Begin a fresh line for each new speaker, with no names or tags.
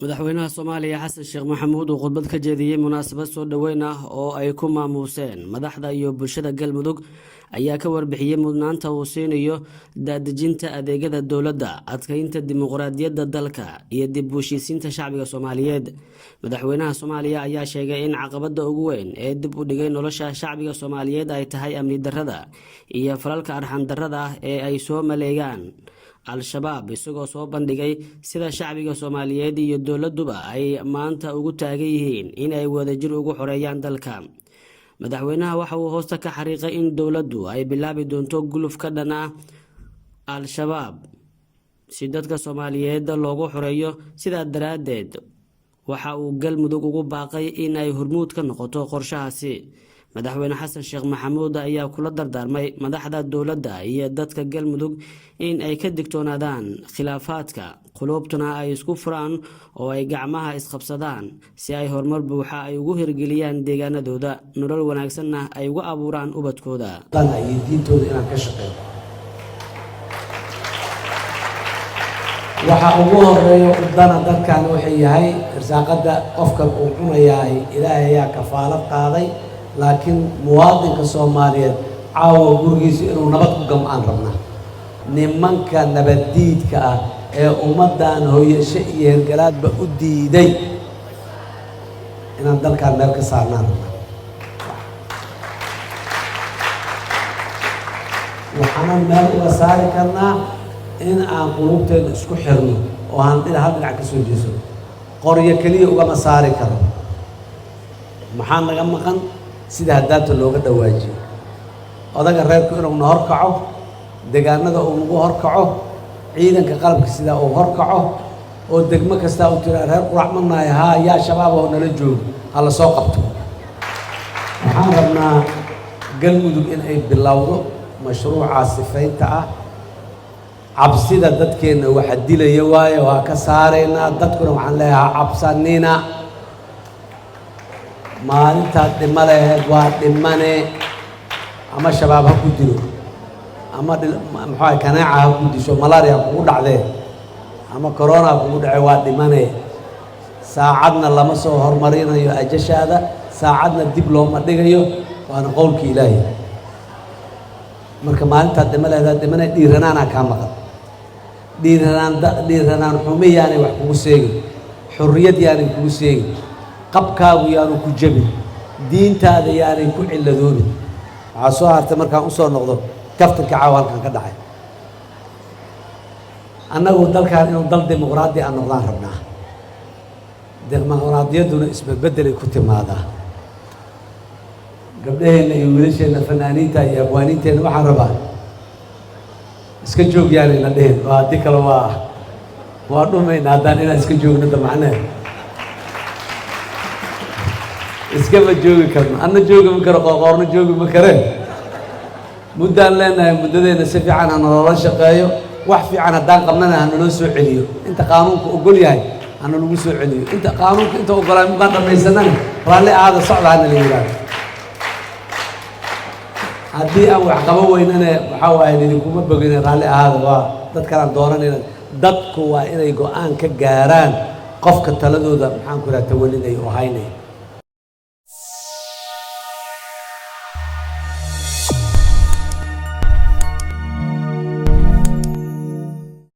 Madaxweynaha Soomaaliya Xasan Sheekh Maxamuud uu khudbad ka jeediyey munaasabad soo dhoweyn ah oo ay ku maamuuseen madaxda iyo bulshada Galmudug ayaa ka warbixiyey mudnaanta uu siinayo daadejinta adeegyada dowladda, adkeynta dimuqraadiyadda dalka iyo dib u heshiisiinta shacbiga Soomaaliyeed. Madaxweynaha Soomaaliya ayaa sheegay in caqabadda ugu weyn ee dib u dhigay nolosha shacbiga Soomaaliyeed ay tahay amni darrada iyo falalka arxan darrada ah ee ay soo maleegaan Al-Shabaab, isagoo soo bandhigay sida shacbiga Soomaaliyeed iyo dowladduba ay maanta ugu taagan yihiin in ay wadajir ugu xoreeyaan dalka. Madaxweynaha waxa uu hoosta ka xariiqay in dowladdu ay bilaabi doonto guluf ka dhan ah Al-Shabaab si dadka Soomaaliyeed loogu xoreeyo. Sidaa daraaddeed waxa uu Galmudug ugu baaqay in ay hormuud ka noqoto qorshahaasi. Madaxweyne Xasan Sheekh Maxamuud ayaa kula dardaarmay madaxda dowladda iyo dadka Galmudug in ay ka digtoonaadaan khilaafaadka, quluubtuna ay isku furaan oo ay gacmaha isqabsadaan si ay horumar buuxa ay ugu hirgeliyaan deegaanadooda, nolol wanaagsanna ay ugu abuuraan ubadkooda.
Iyo diintooda inaan ka shaqeeyo waxa ugu horeeya udana dadkan waxay yahay irsaaqadda qofkan uu cunayahay Ilaahay ayaa kafaalad qaaday, laakiin muwaadinka Soomaaliyeed caawa gurigiisa inuu nabad ku gam'aan rabnaa. Nimanka nabaddiidka ah ee ummaddan hooyasho iyo hergalaadba u diiday inaan dalkaan meel ka saarnaan rabnaa. Waxaanan meel uga saari karnaa in aan qulubteena isku xirno oo aan dhina hal dhinac ka soo jeesano. Qoryo keliya ugama saari karo. Maxaa naga maqan? Sida haddaanta looga dhawaajiyo odaga reerku inuu na horkaco, degaanada uu nagu horkaco, ciidanka qalabka sidaa uu horkaco, oo degmo kastaa uu tiraa reer Qurac ma nahay haa, yaa Shabaab oo nala joogo ha la soo qabto. Waxaan rabnaa Galmudug in ay bilowdo mashruuca sifaynta ah. Cabsida dadkeenna waxa dilaya waaye waa ka saaraynaa. Dadkuna waxaan leeyahay ha cabsanina, maalintaad dhimo laheed waa dhimane, ama Shabaab ha ku dilo ama muxuu kanaaca ha ku disho, malaria kugu dhacdee ama corona kugu dhace, waa dhimane. Saacadna lama soo horumarinayo ajashaada, saacadna dib looma dhigayo, waana qowlka Ilaahay. Marka maalintaad dhimo laheedaa dhimane, dhiiranaanaa kaa maqan. Dhiiranaan dhiiranaan xumi yaanay wax kugu seegin, xorriyad yaanay kugu seegin, qabkaagu yaanu ku jebin, diintaada yaanay ku cilladoobin. Waxaa soo hartay markaan usoo noqdo kaftanka caawa halkan ka dhacay, annagu dalkan inuu dal dimuqraadi a noqdaan rabnaa. Dimuqraadiyadduna isbedbeddelay ku timaadaa. Gabdhaheenna iyo wiilasheenna fanaaniinta iyo abwaaniinteenna waxaan rabaa iska joog yaanayna dhihin, waa haddii kale waa dhumayna haddaan inaan iska joogno damacnee. Iskama joogi karno, anna joogi ma karo, Qoorqoorna joogi ma kareen. Muddaan leenahay, muddadeenna si fiican ha naloola shaqeeyo. Wax fiican haddaan qabnana ha naloo soo celiyo, inta qaanuunka ogol yahay ha nalagu soo celiyo, inta qaanuunka inta ogolaay mukaan dhammaysanana raalli aada socda hana la yidhaahdo. Haddii aan wax qaban weynana waxaa waaye idinkuma bogine, raalli ahaada, waa dad kalaan dooranayna. Dadku waa inay go-aan ka gaaraan qofka taladooda maxaan ku idhaha tawalinaya oo haynaya.